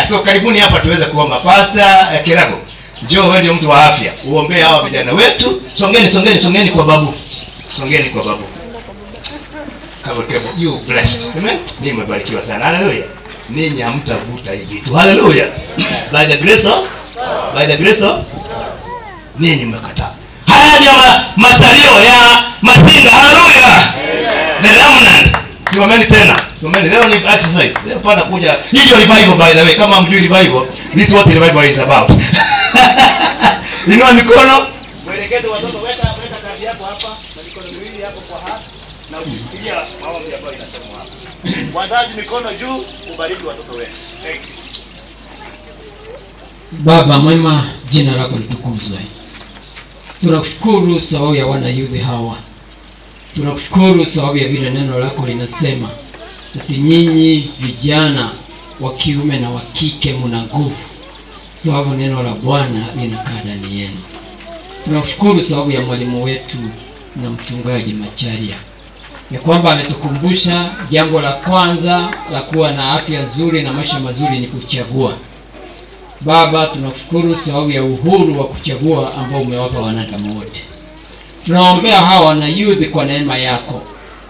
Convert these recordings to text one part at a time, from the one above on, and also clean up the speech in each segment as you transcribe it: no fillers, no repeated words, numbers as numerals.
so karibuni hapa tuweze kuomba. Pastor Kirago, njoo wewe ndio mtu wa afya. Uombee hawa vijana wetu. Songeni, songeni, songeni kwa babu. Songeni kwa babu. Kabo kebo, you blessed. Amen. Ninyi mmebarikiwa sana. Hallelujah. Ninyi hamtavuta hivi vitu. Hallelujah. By the grace of by the grace of ninyi mmekataa. Haya ndio masalio ya Masinga. Hallelujah. The remnant. Simameni tena. Simameni. Leo ni exercise. Leo pana kuja. Hii ndio revival, by the way. Kama mjui revival, this is what revival is about. Inua mikono. Mwelekeze watoto, weka kadi yako hapa na mikono miwili hapo kwa hapa na ushikilia maombi ambayo inasemwa hapa. Wazazi mikono juu, ubariki watoto wenu. Thank you. Baba mwema, jina lako litukuzwe. Tunakushukuru sababu ya wana youth hawa. Tunakushukuru sababu ya vile neno lako linasema ati nyinyi vijana wa kiume na wa kike mna nguvu, sababu neno la Bwana linakaa ndani yenu. Tunakushukuru sababu ya mwalimu wetu na mchungaji Macharia, ya kwamba ametukumbusha jambo la kwanza la kuwa na afya nzuri na maisha mazuri ni kuchagua. Baba, tunakushukuru sababu ya uhuru wa kuchagua ambao umewapa wanadamu wote. Tunaombea hawa wana youth kwa neema yako,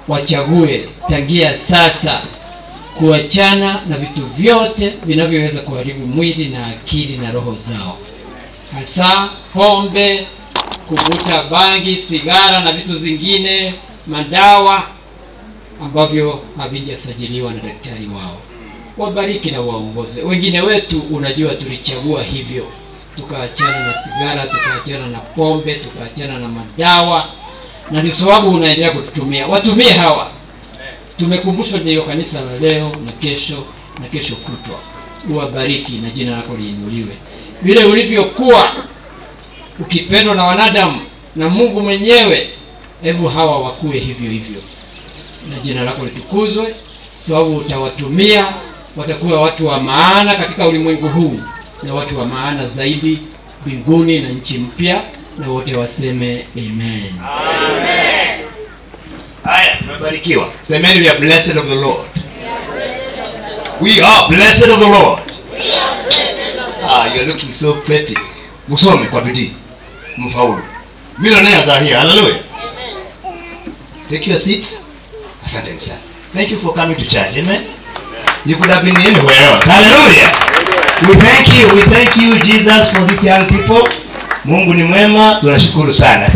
wachague tangia sasa kuachana na vitu vyote vinavyoweza kuharibu mwili na akili na roho zao, hasa pombe, kuvuta bangi, sigara na vitu zingine, madawa ambavyo havijasajiliwa na daktari wao. Wabariki na waongoze. Wengine wetu unajua tulichagua hivyo, tukaachana na sigara, tukaachana na pombe, tukaachana na madawa, na ni sababu unaendelea kututumia. Watumie hawa. Tumekumbushwa ndio kanisa la leo na kesho na kesho kutwa. Uwabariki na jina lako liinuliwe. Vile ulivyokuwa ukipendwa na wanadamu na Mungu mwenyewe, hebu hawa wakue hivyo hivyo, na jina lako litukuzwe, sababu utawatumia, watakuwa watu wa maana katika ulimwengu huu na watu wa maana zaidi mbinguni na nchi mpya, na wote waseme amen. Amen. Haya, tumebarikiwa. Semeni, we are blessed of the Lord. We are blessed of the Lord. Ah, you are looking so pretty. Msome kwa bidii, mfaulu. Millionaires are here. Hallelujah. Take your seats. Asanteni sana. Thank you for coming to church. Amen. You could have been anywhere else. Hallelujah. We thank you. We thank you, Jesus, for these young people. Mungu ni mwema. Tunashukuru sana.